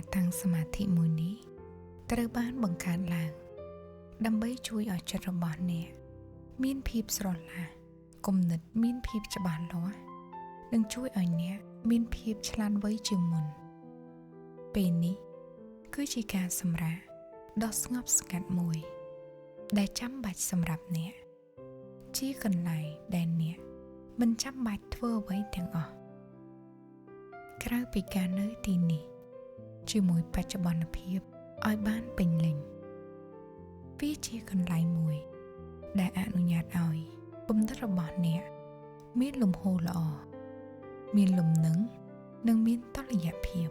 ការតាំងសមាធិមួយនេះត្រូវបានបង្កើតឡើងដើម្បីជួយឲ្យចិត្តរបស់អ្នកមានភាពស្រឡះគំនិតមានភាពច្បាស់លាស់និងជួយឲ្យអ្នកមានភាពឆ្លាតវៃជាងមុនពេលនេះគឺជាការសម្រាកដ៏ស្ងប់ស្ងាត់មួយដែលចាំបាច់សម្រាប់អ្នកជាកន្លែងដែលអ្នកមិនចាំបាច់ធ្វើអ្វីទាំងអស់ក្រៅពីការនៅទីនេះជាមួយបច្ចុប្បន្នភាពឲ្យបានពេញលេញវាជាកន្លែងមួយដែលអនុញ្ញាតឲ្យគំនិតរបស់អ្នកមានលំហូរល្អមានលំនឹងនិងមានតុល្យភាព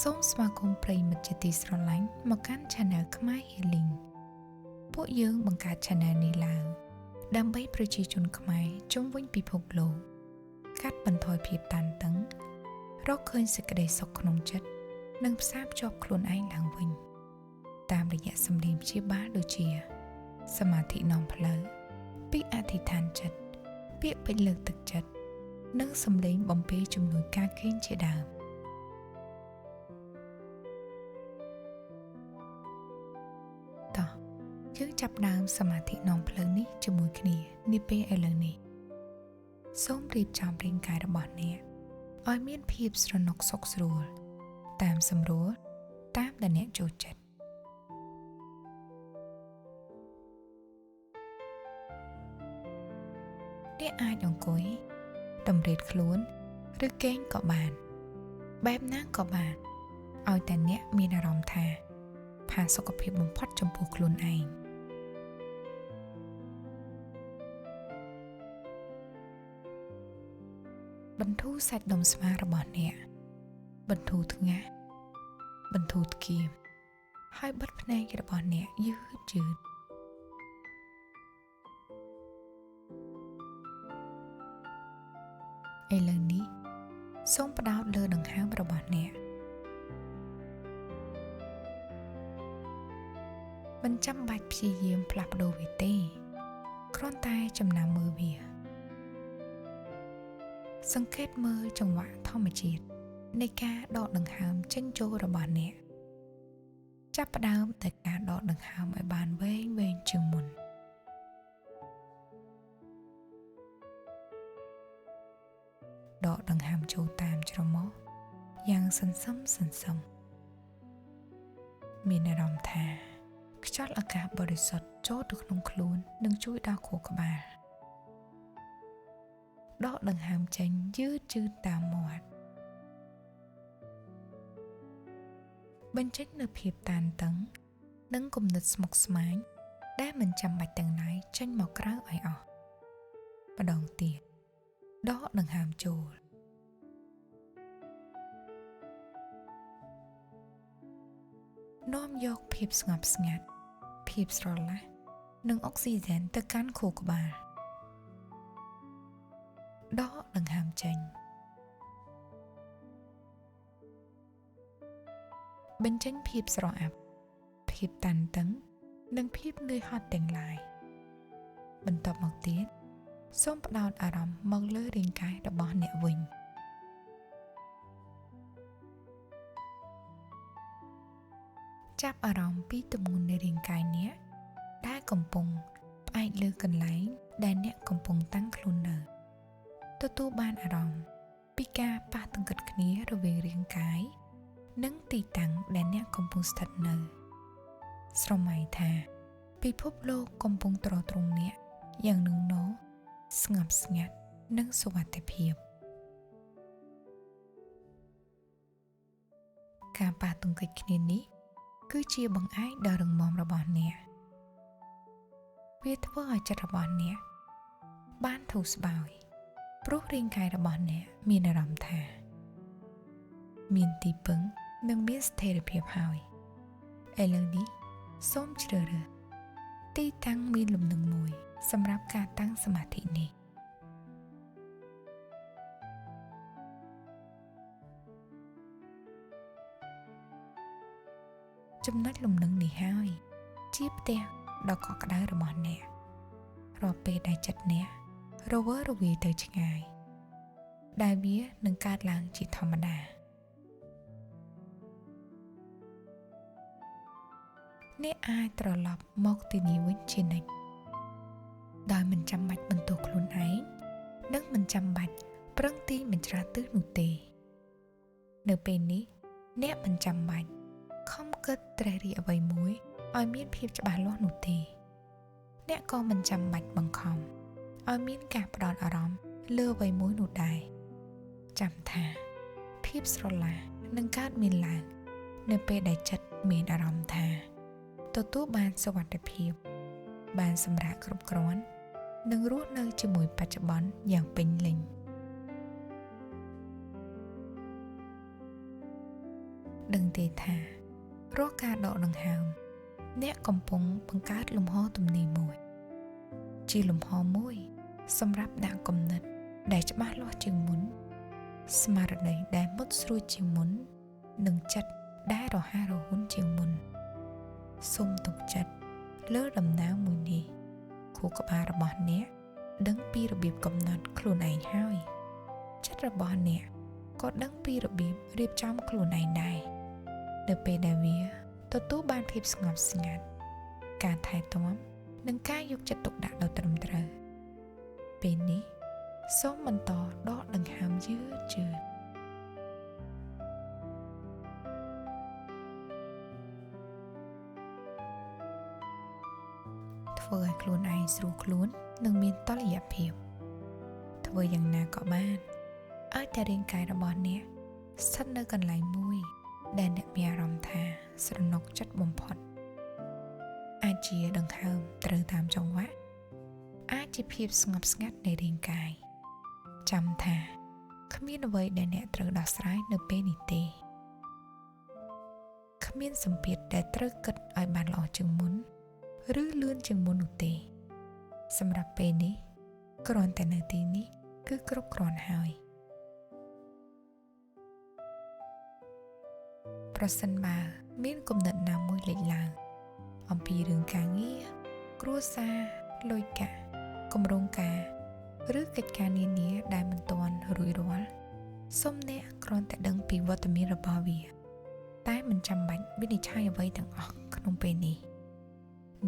សូមស្វាគមន៍ប្រិយមិត្តជាទីស្រឡាញ់មកកាន់ Channel ខ្មែរ Healing ពួកយើងបង្កើត Channel នេះឡើងដើម្បីប្រជាជនខ្មែរជុំវិញពិភពលោកកាត់បន្ថយភាពតានតឹងរកឃើញសេចក្តីសុខក្នុងចិត្តនិងផ្សារភ្ជាប់ខ្លួនឯងឡើងវិញតាមរយៈសម្លេងព្យាបាលដូចជាសមាធិនាំផ្លូវពាក្យអធិដ្ឋានចិត្តពាក្យពេចន៍លើកទឹកចិត្តនិងសម្លេងបំពេជំនួយការគេងជាដើមតោះយើងចាប់ដើមសមាធិនាំផ្លូវនេះជាមួយគ្នានាពេលឥឡូវនេះសូមរៀបចំរាងកាយរបស់អ្នកឲ្យមានភាពស្រណុកសុខស្រួលតាមសម្រួលតាមដែលអ្នកចូលចិត្តអ្នកអាចអង្គុយតម្រេតខ្លួនឬគេងក៏បានបែបណាក៏បានឲ្យតែអ្នកមានអារម្មណ៍ថាផាសុខភាពបំផុតចំពោះខ្លួនឯងបន្ធូរសាច់ដុំស្មារបស់អ្នកបន្ធូរថ្ងាសបន្ធូរថ្គាមហើយបិទភ្នែករបស់អ្នកយឺតយឺតឥឡូវនេះសូមផ្ដោតលើដង្ហើមរបស់អ្នកមិនចាំបាច់ព្យាយាមផ្លាស់ប្ដូរវាទេគ្រាន់តែចំណាំមើលវាសង្កេតមើលចង្វាក់ធម្មជាតិនៃការដកដង្ហើមចេញចូលរបស់អ្នកចាប់ផ្ដើមតែការដកដង្ហើមឲ្យបានវែងៗជាងមុនដកដង្ហើមចូលតាមច្រមុះយ៉ាងសន្សឹមសន្សឹមមានអារម្មណ៍ថាខ្យល់អាកាសបរិសុទ្ធចូលទៅក្នុងខ្លួននិងជួយដល់ខួរក្បាលដកដង្ហើមចេញយឺតយឺតតាមមាត់បញ្ចេញនូវភាពតានតឹងនិងគំនិតស្មុគស្មាញដែលមិនចាំបាច់ទាំងឡាយចេញមកក្រៅឲ្យអស់ម្ដងទៀតដកដង្ហើមចូលនាំយកភាពស្ងប់ស្ងាត់ភាពស្រឡះនិងអុកស៊ីហ្សែនទៅកាន់ខួរក្បាលដកដង្ហើមចេញបញ្ចេញភាពស្រអាប់ភាពតានតឹងនិងភាពនឿយហត់ទាំងឡាយបន្ទាប់មកទៀតសូមផ្ដោតអារម្មណ៍មកលើរាងកាយរបស់អ្នកវិញចាប់អារម្មណ៍ពីទម្ងន់នៃរាងកាយអ្នកដែលកំពុងផ្អែកលើកន្លែងដែលអ្នកកំពុងតាំងខ្លួននៅទទួលបានអារម្មណ៍ពីការប៉ះទង្គិចគ្នារវាងរាងកាយនិងទីតាំងដែលអ្នកកំពុងស្ថិតនៅស្រមៃថាពិភពលោកកំពុងទ្រទ្រង់អ្នកយ៉ាងនឹងណស្ងប់ស្ងាត់និងសុវត្ថិភាពការប៉ះទង្គិចគ្នានេះគឺជាបង្អែកដ៏រឹងមាំរបស់អ្នកវាធ្វើឲ្យចិត្តរបស់អ្នកបានធូរស្បើយព្រោះរាងកាយរបស់អ្នកមានអារម្មណ៍ថាមានទីពឹងនិងមានស្ថិរភាពហើយឥឡូវនេះសូមជ្រើសរើសទីតាំងមានលំនឹងមួយសម្រាប់ការតាំងសមាធិនេះចំណុចលំនឹងនេះហើយជាផ្ទះដ៏កក់ក្ដៅរបស់អ្នករាល់ពេលដែលចិត្តអ្នករវើរវាយទៅឆ្ងាយ ដែលវានឹងកើតឡើងជាធម្មតាអ្នកអាចត្រឡប់មកទីនេះវិញជានិច្ចដោយមិនចាំបាច់បន្ទោសខ្លួនឯងនិងមិនចាំបាច់ប្រឹងទាញបញ្ច្រាសទិសនោះទេនៅពេលនេះអ្នកមិនចាំបាច់ខំគិតត្រេះរិះអ្វីមួយឲ្យមានភាពច្បាស់លាស់នោះទេអ្នកក៏មិនចាំបាច់បង្ខំឲ្យមានការផ្ដោតអារម្មណ៍លើអ្វីមួយនោះដែរចាំថាភាពស្រឡះនឹងកើតមានឡើងនៅពេលដែលចិត្តមានអារម្មណ៍ថាទទួលបានសុវត្ថិភាពបានសម្រាកគ្រប់គ្រាន់និងរស់នៅជាមួយបច្ចុប្បន្នយ៉ាងពេញលេញដឹងទេថារាល់ការដកដង្ហើមអ្នកកំពុងបង្កើតលំហទំនេរមួយជាលំហមួយសម្រាប់ដាក់គំនិតដែលច្បាស់លាស់ជាងមុនស្មារតីដែលមុតស្រួចជាងមុននិងចិត្តដែលរហ័សរហួនជាងមុនសូមទុកចិត្តលើដំណើរមួយនេះខួរក្បាលរបស់អ្នកដឹងពីរបៀបកំណត់ខ្លួនឯងហើយចិត្តរបស់អ្នកក៏ដឹងពីរបៀបរៀបចំខ្លួនឯងដែរនៅពេលដែលវាទទួលបានភាពស្ងប់ស្ងាត់ការថែទាំនិងការយកចិត្តទុកដាក់ដ៏ត្រឹមត្រូវពេលនេះសូមបន្តដកដង្ហើមយឺតយឺតធ្វើឲ្យខ្លួនឯងស្រួលខ្លួននិងមានតុល្យភាពធ្វើយ៉ាងណាក៏បានឲ្យតែរាងកាយរបស់អ្នកស្ថិតនៅកន្លែងមួយដែលអ្នកមានអារម្មណ៍ថាស្រណុកចិត្តបំផុតអាចជាដង្ហើមត្រូវតាមចង្វាក់អាចជាភាពស្ងប់ស្ងាត់នៃរាងកាយចាំថាគ្មានអ្វីដែលអ្នកត្រូវដោះស្រាយនៅពេលនេះទេគ្មានសម្ពាធដែលត្រូវគិតឲ្យបានល្អជាងមុនឬលឿនជាងមុននោះទេសម្រាប់ពេលនេះគ្រាន់តែនៅទីនេះគឺគ្រប់គ្រាន់ហើយប្រសិនបើមានគំនិតណាមួយលេចឡើងអំពីរឿងការងារគ្រួសារលុយកាក់គម្រោងការឬកិច្ចការនានាដែលមិនទាន់រួចរាល់សូមអ្នកគ្រាន់តែដឹងពីវត្តមានរបស់វាតែមិនចាំបាច់វិនិច្ឆ័យអ្វីទាំងអស់ក្នុងពេលនេះ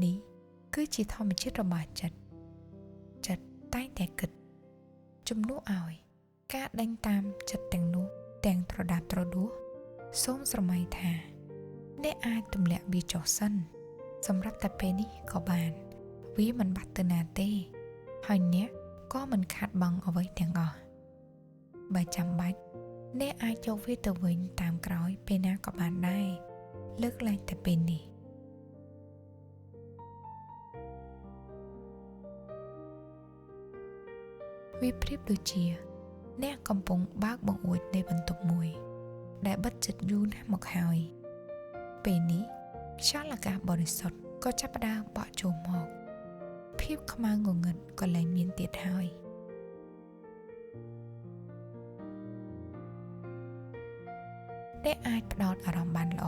នេះគឺជាធម្មជាតិរបស់ចិត្តចិត្តតែងតែគិតជំនួសឲ្យការដេញតាមចិត្តទាំងនោះទាំងត្រដាបត្រដួសសូមស្រមៃថាអ្នកអាចទម្លាក់វាចុះសិនសម្រាប់តែពេលនេះក៏បានវាមិនបាត់ទៅណាទេហើយអ្នកក៏មិនខាតបង់អ្វីទាំងអស់បើចាំបាច់អ្នកអាចយកវាទៅវិញតាមក្រោយពេលណាក៏បានដែរលើកលែងតែពេលនេះវាប្រៀបដូចជាអ្នកកំពុងបើកបង្អួចនៃបន្ទប់មួយដែលបិទជិតយូរណាស់មកហើយពេលនេះខ្យល់អាកាសបរិសុទ្ធក៏ចាប់ផ្ដើមបក់ចូលមកភាពខ្មៅងងឹតក៏លែងមានទៀតហើយអ្នកអាចផ្ដោតអារម្មណ៍បានល្អ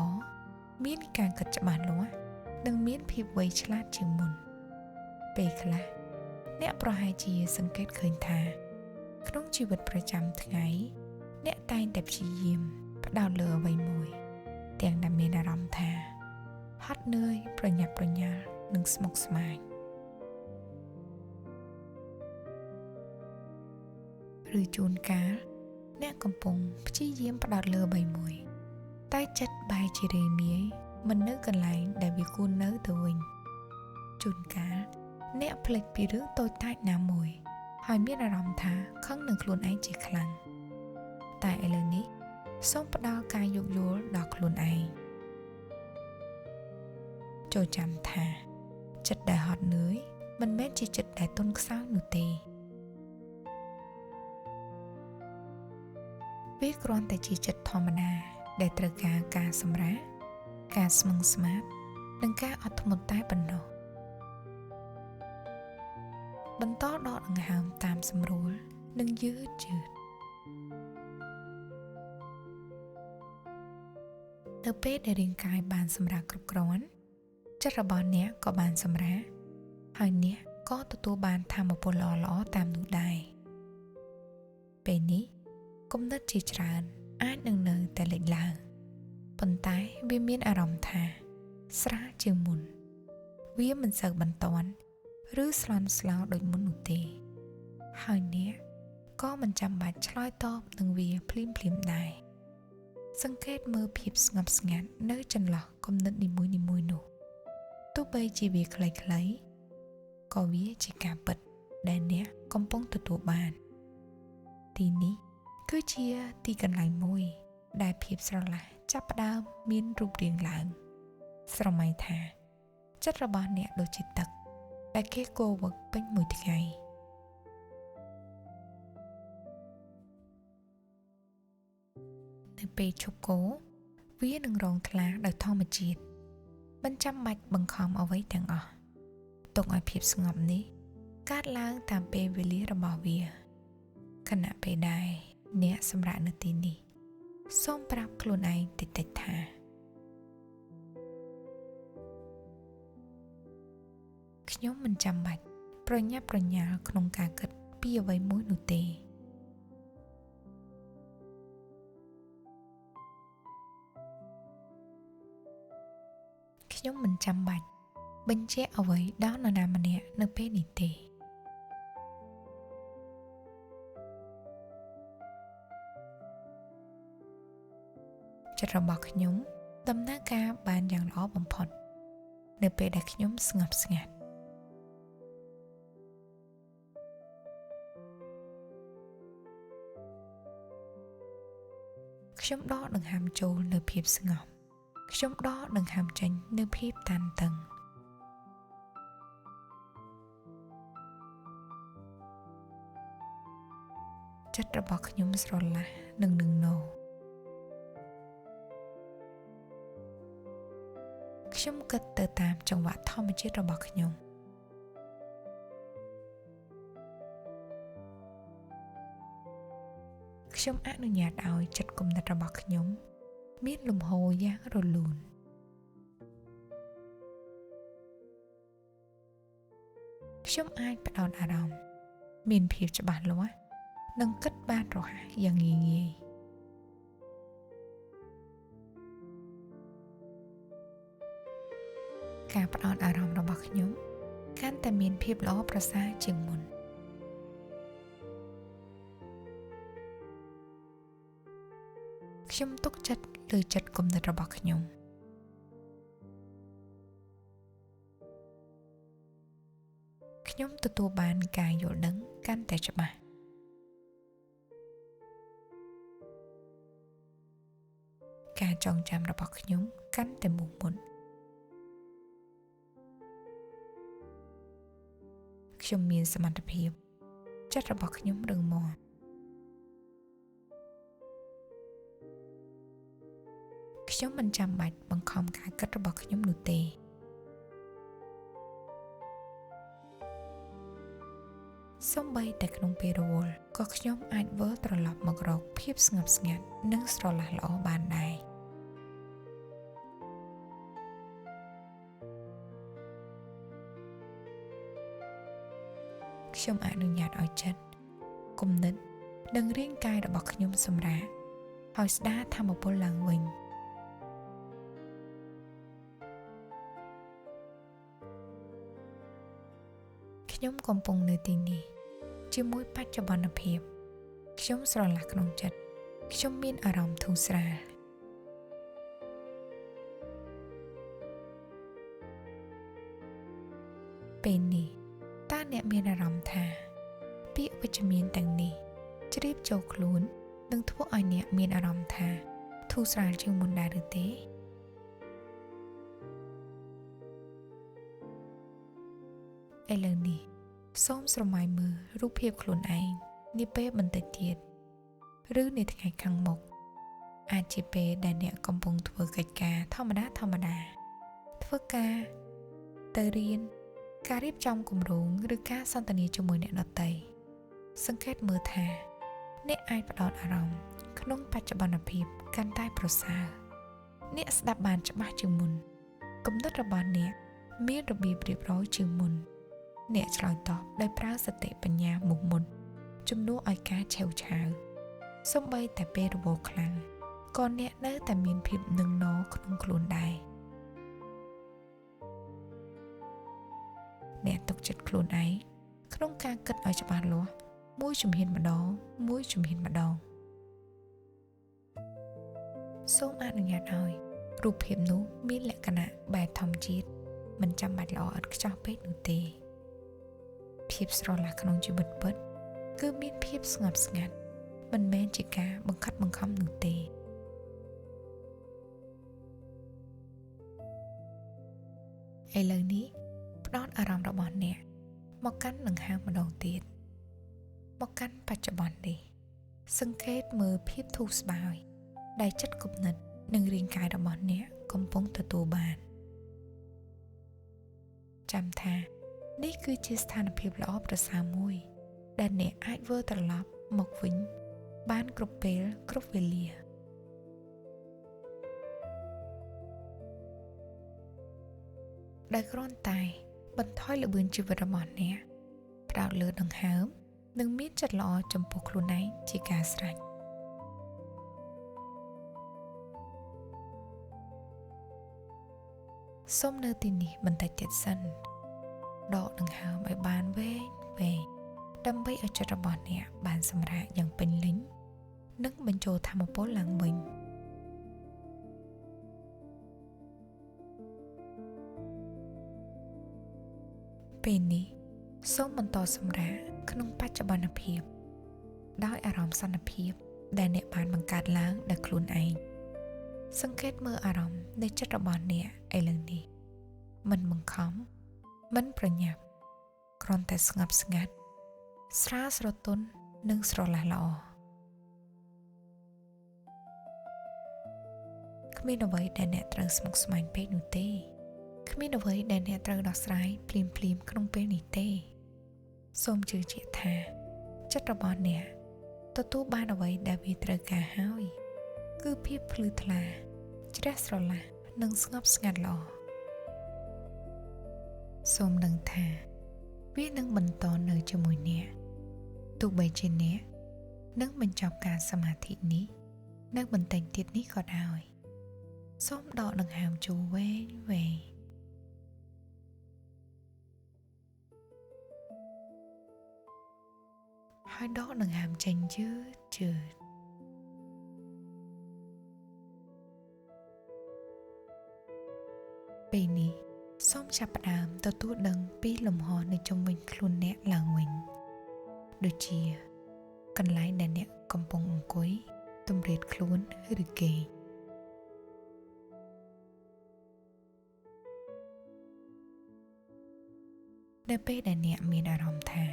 មានការគិតច្បាស់លាស់និងមានភាពវៃឆ្លាតជាងមុនពេលខ្លះអ្នកប្រហែលជាសង្កេតឃើញថាក្នុងជីវិតប្រចាំថ្ងៃអ្នកតែងតែព្យាយាមផ្ដោតលើអ្វីមួយទាំងដែលមានអារម្មណ៍ថាហត់នឿយប្រញាប់ប្រញាល់និងស្មុគស្មាញឬជួនកាលអ្នកកំពុងព្យាយាមផ្ដោតលើអ្វីមួយតែចិត្តបែរជារេមាយមិននៅកន្លែងដែលវាគួរនៅទៅវិញជួនកាលអ្នកភ្លេចពីរឿងតូចតាចណាមួយហើយមានអារម្មណ៍ថាខឹងនឹងខ្លួនឯងជាខ្លាំងតែឥឡូវនេះសូមផ្ដល់ការយោគយល់ដល់ខ្លួនឯងចូលចាំថាចិត្តដែលហត់នឿយមិនមែនជាចិត្តដែលទន់ខ្សោយនោះទេវាគ្រាន់តែជាចិត្តធម្មតាដែលត្រូវការការសម្រាកការស្មឹងស្មាតនិងការអត់ធ្មត់តែប៉ុណ្ណោះបន្តដកដង្ហើមតាមសម្រួលនិងយឺតយឺតនៅពេលដែលរាងកាយបានសម្រាកគ្រប់គ្រាន់ចិត្តរបស់អ្នកក៏បានសម្រាកហើយអ្នកក៏ទទួលបានធម៌ពលល្អៗតាមនោះដែរពេលនេះ គំនិតជាច្រើនអាចនឹងនៅតែលេចឡើងប៉ុន្តែវាមានអារម្មណ៍ថាស្រាលជាងមុនវាមិនសូវបន្ទាន់ឬស្លន់ស្លោដូចមុននោះទេហើយអ្នកក៏មិនចាំបាច់ឆ្លើយតបនឹងវាភ្លាមៗដែរសង្កេតមើលភាពស្ងប់ស្ងាត់នៅចន្លោះគំនិតនីមួយៗនោះទោះបីជាវាខ្លីៗក៏វាជាការពិតដែលអ្នកកំពុងទទួលបានទីនេះគឺជាទីកន្លែងមួយដែលភាពស្រឡះចាប់ផ្ដើមមានរូបរាងឡើងស្រមៃថាចិត្តរបស់អ្នកដូចជាទឹកដែលគេកូរវឹកពេញមួយថ្ងៃនៅពេលឈប់កូរវានឹងរងថ្លាដោយធម្មជាតិមិនចាំបាច់បង្ខំអ្វីទាំងអស់ទុកឲ្យភាពស្ងប់នេះកើតឡើងតាមពេលវេលារបស់វាខណៈពេលដែលអ្នកសម្រាកនៅទីនេះសូមប្រាប់ខ្លួនឯងតិចៗថាខ្ញុំមិនចាំបាច់ប្រញាប់ប្រញាល់ក្នុងការគិតពីអ្វីមួយនោះទេខ្ញុំមិនចាំបាច់បញ្ជាក់អ្វីដល់នរណាម្នាក់នៅពេលនេះទេចិត្តរបស់ខ្ញុំដំណើរការបានយ៉ាងល្អបំផុតនៅពេលដែលខ្ញុំស្ងប់ស្ងាត់ខ្ញុំដកដង្ហើមចូលនៅភាពស្ងប់ខ្ញុំដកដង្ហើមចេញនៅភាពតានតឹងចិត្តរបស់ខ្ញុំស្រឡះនិងនឹងណូខ្ញុំគិតទៅតាមចង្វាក់ធម្មជាតិរបស់ខ្ញុំខ្ញុំអនុញ្ញាតឲ្យចិត្តគំនិតរបស់ខ្ញុំមានលំហូរយ៉ាងរលូនខ្ញុំអាចផ្ដោតអារម្មណ៍មានភាពច្បាស់លាស់និងគិតបានរហ័សយ៉ាងងាយៗការផ្ដោតអារម្មណ៍របស់ខ្ញុំកាន់តែមានភាពល្អប្រសើរជាងមុនខ្ញុំទុកចិត្តលើចិត្តគំនិតរបស់ខ្ញុំខ្ញុំទទួលបានការយល់ដឹងកាន់តែច្បាស់ការចងចាំរបស់ខ្ញុំកាន់តែមោះមុតខ្ញុំមានសមត្ថភាពចិត្តរបស់ខ្ញុំរឹងមាំខ្ញុំមិនចាំបាច់បង្ខំការគិតរបស់ខ្ញុំនោះទេសូម្បីតែក្នុងពេលរវល់ក៏ខ្ញុំអាចវិលត្រឡប់មករកភាពស្ងប់ស្ងាត់និងស្រឡះល្អបានដែរខ្ញុំអនុញ្ញាតឲ្យចិត្តគំនិតនិងរាងកាយរបស់ខ្ញុំសម្រាកហើយស្ដារធម៌ពលឡើងវិញខ្ញុំកំពុងនៅទីនេះជាមួយបច្ចុប្បន្នភាពខ្ញុំស្រឡះក្នុងចិត្តខ្ញុំមានអារម្មណ៍ធូរស្រាលពេលនេះតើអ្នកមានអារម្មណ៍ថាពាក្យវិជ្ជមានទាំងនេះជ្រាបចូលខ្លួននិងធ្វើឲ្យអ្នកមានអារម្មណ៍ថាធូរស្រាលជាងមុនដែរឬទេឥឡូវនេះសូមស្រមៃមើលរូបភាពខ្លួនឯងនាពេលបន្តិចទៀតឬនាថ្ងៃខាងមុខអាចជាពេលដែលអ្នកកំពុងធ្វើកិច្ចការធម្មតាធ្វើការទៅរៀនការរៀបចំគម្រោងឬការសន្ទនាជាមួយអ្នកដទៃសង្កេតមើលថាអ្នកអាចផ្ដោតអារម្មណ៍ក្នុងបច្ចុប្បន្នភាពកាន់តែប្រសើរអ្នកស្ដាប់បានច្បាស់ជាងមុនគំនិតរបស់អ្នកមានរបៀបរៀបរយជាងមុនអ្នកឆ្លើយតបដោយប្រើសតិបញ្ញាមុខមុនជំនួសឲ្យការឆេវឆាវ សូម្បីតែពេលរវល់ខ្លាំងក៏អ្នកនៅតែមានភាពនឹងណក្នុងខ្លួនដែរអ្នកទុកចិត្តខ្លួនឯងក្នុងការគិតឲ្យច្បាស់លាស់មួយជំហានម្ដងមួយជំហានម្ដងសូមអនុញ្ញាតឲ្យរូបភាពនោះមានលក្ខណៈបែបធម្មជាតិមិនចាំបាច់ល្អឥតខ្ចោះពេកនោះទេភាពស្រឡះក្នុងជីវិតពិតគឺមានភាពស្ងប់ស្ងាត់មិនមែនជាការបង្ខិតបង្ខំនោះទេឥឡូវនេះផ្ដោតអារម្មណ៍របស់អ្នកមកកាន់ដង្ហើមម្ដងទៀតមកកាន់បច្ចុប្បន្ននេះសង្កេតមើលភាពធូរស្បើយដែលចិត្តគំនិតនិងរាងកាយរបស់អ្នកកំពុងទទួលបានចាំថានេះគឺជាស្ថានភាពល្អប្រសើរមួយដែលអ្នកអាចវិលត្រឡប់មកវិញបានគ្រប់ពេលគ្រប់វេលាដោយគ្រាន់តែបន្ថយល្បឿនជីវិតរបស់អ្នកផ្ដោតលើដង្ហើមនិងមានចិត្តល្អចំពោះខ្លួនឯងជាការស្រេចសូមនៅទីនេះបន្តិចទៀតសិនដកដង្ហើមឲ្យបានវែងវែងដើម្បីឲ្យចិត្តរបស់អ្នកបានសម្រាកយ៉ាងពេញលេញនិងបញ្ចូលធម៌ពលឡើងវិញពេលនេះសូមបន្តសម្រាកក្នុងបច្ចុប្បន្នភាពដោយអារម្មណ៍សន្តិភាពដែលអ្នកបានបង្កើតឡើងដោយខ្លួនឯងសង្កេតមើលអារម្មណ៍នៃចិត្តរបស់អ្នកឥឡូវនេះមិនបង្ខំមិនប្រញាប់គ្រាន់តែស្ងប់ស្ងាត់ស្រាលស្រទន់និងស្រឡះល្អគ្មានអ្វីដែលអ្នកត្រូវស្មុគស្មាញពេកនោះទេគ្មានអ្វីដែលអ្នកត្រូវដោះស្រាយភ្លាមៗក្នុងពេលនេះទេសូមជឿជាក់ថាចិត្តរបស់អ្នកទទួលបានអ្វីដែលវាត្រូវការហើយគឺភាពភ្លឺថ្លាជ្រះស្រឡះនិងស្ងប់ស្ងាត់ល្អសូមដឹងថាវានឹងបន្តនៅជាមួយអ្នកទោះបីជាអ្នកនឹងបញ្ចប់ការសមាធិនេះនៅបន្តិចទៀតនេះក៏ដោយសូមដកដង្ហើមចូលវែងវែងហើយដកដង្ហើមចេញយឺតយឺតពេលនេះសូមចាប់ផ្ដើមទទួលដឹងពីលំហនៅជុំវិញខ្លួនអ្នកឡើងវិញដូចជាកន្លែងដែលអ្នកកំពុងអង្គុយទម្រាតខ្លួនឬគេងនៅពេលដែលអ្នកមានអារម្មណ៍ថា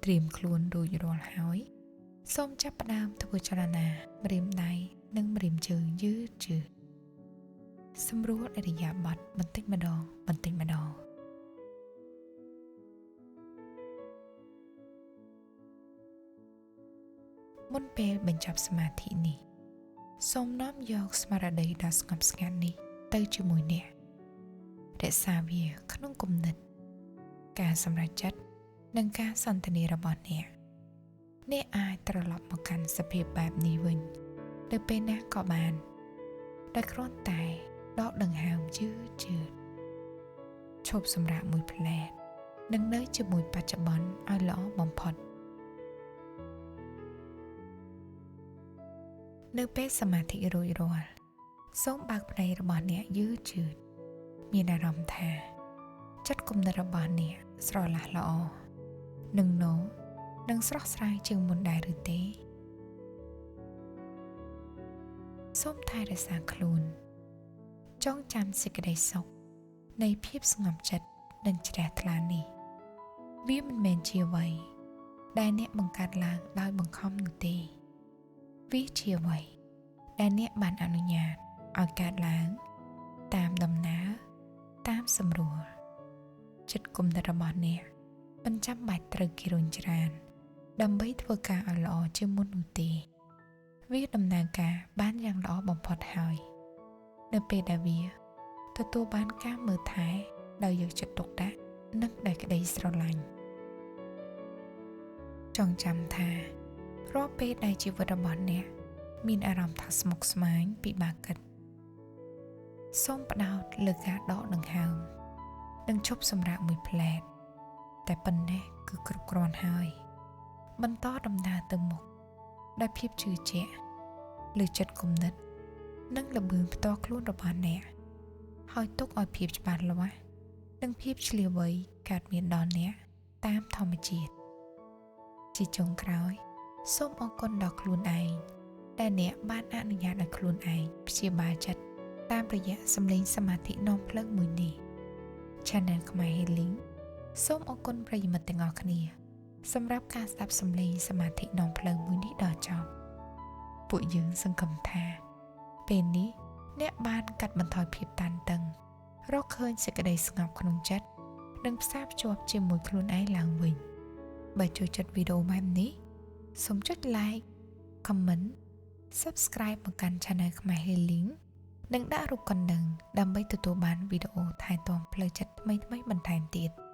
ត្រៀមខ្លួនរួចរាល់ហើយសូមចាប់ផ្ដើមធ្វើចលនាម្រាមដៃនិងម្រាមជើងយឺតយឺតសម្រួលឥរិយាបថបន្តិចម្ដងបន្តិចម្ដងមុនពេលបញ្ចប់សមាធិនេះសូមនាំយកស្មារតីដ៏ស្ងប់ស្ងាត់នេះទៅជាមួយអ្នករក្សាវាក្នុងគំនិតការសម្រេចចិត្តនិងការសន្ទនារបស់អ្នកអ្នកអាចត្រឡប់មកកាន់សភាពបែបនេះវិញនៅពេលណាក៏បានដោយគ្រាន់តែដកដង្ហើមយឺតយឺតឈប់សម្រាកមួយភ្លែតនិងនៅជាមួយបច្ចុប្បន្នឲ្យល្អបំផុតនៅពេលសមាធិរួចរាល់សូមបើកភ្នែករបស់អ្នកយឺតយឺតមានអារម្មណ៍ថាចិត្តគំនិតរបស់អ្នកស្រឡះល្អនឹងណនិងស្រស់ស្រាយជាងមុនដែរឬទេសូមថែរក្សាខ្លួនចងចាំសេចក្តីសុខនៃភាពស្ងប់ចិត្តនិងជ្រះថ្លានេះវាមិនមែនជាអ្វីដែលអ្នកបង្កើតឡើងដោយបង្ខំនោះទេវាជាអ្វីដែលអ្នកបានអនុញ្ញាតឲ្យកើតឡើងតាមដំណើរតាមសម្រួលចិត្តគំនិតរបស់អ្នកមិនចាំបាច់ត្រូវគេរុញច្រានដើម្បីធ្វើការឲ្យល្អជាងមុននោះទេវាដំណើរការបានយ៉ាងល្អបំផុតហើយនៅពេលដែលវាទទួលបានការមើលថែដោយយកចិត្តទុកដាក់និងដោយក្តីស្រឡាញ់ចងចាំថា រាល់ពេលដែលជីវិតរបស់អ្នកមានអារម្មណ៍ថាស្មុគស្មាញពិបាកគិតសូមផ្ដោតលើការដកដង្ហើមនិងឈប់សម្រាកមួយភ្លែតតែប៉ុណ្ណេះគឺគ្រប់គ្រាន់ហើយបន្តដំណើរទៅមុខដោយភាពជឿជាក់លើចិត្តគំនិតនិងល្បឿនផ្ទាល់ខ្លួនរបស់អ្នកហើយទុកឲ្យភាពច្បាស់លាស់និងភាពឆ្លៀសវៃកើតមានដល់អ្នកតាមធម្មជាតិជាចុងក្រោយសូមអរគុណដល់ខ្លួនឯងដែលអ្នកបានអនុញ្ញាតឲ្យខ្លួនឯងព្យាបាលចិត្តតាមរយៈសម្លេងសមាធិនាំផ្លូវមួយនេះ Channel ខ្មែរ Healing សូមអរគុណប្រិយមិត្តទាំងអស់គ្នាសម្រាប់ការស្ដាប់សម្លេងសមាធិនាំផ្លូវមួយនេះដល់ចប់ពួកយើងសង្ឃឹមថាពេលនេះអ្នកបានកាត់បន្ថយភាពតានតឹងរកឃើញសេចក្តីស្ងប់ក្នុងចិត្តនិងផ្សារភ្ជាប់ជាមួយខ្លួនឯងឡើងវិញបើចូលចិត្តវីដេអូបែបនេះសូមចុច Like Comment Subscribe មកកាន់ Channel ខ្មែរ Healing និងដាក់រូបកណ្ដឹងដើម្បីទទួលបានវីដេអូថែទាំផ្លូវចិត្តថ្មីៗបន្ថែមទៀត។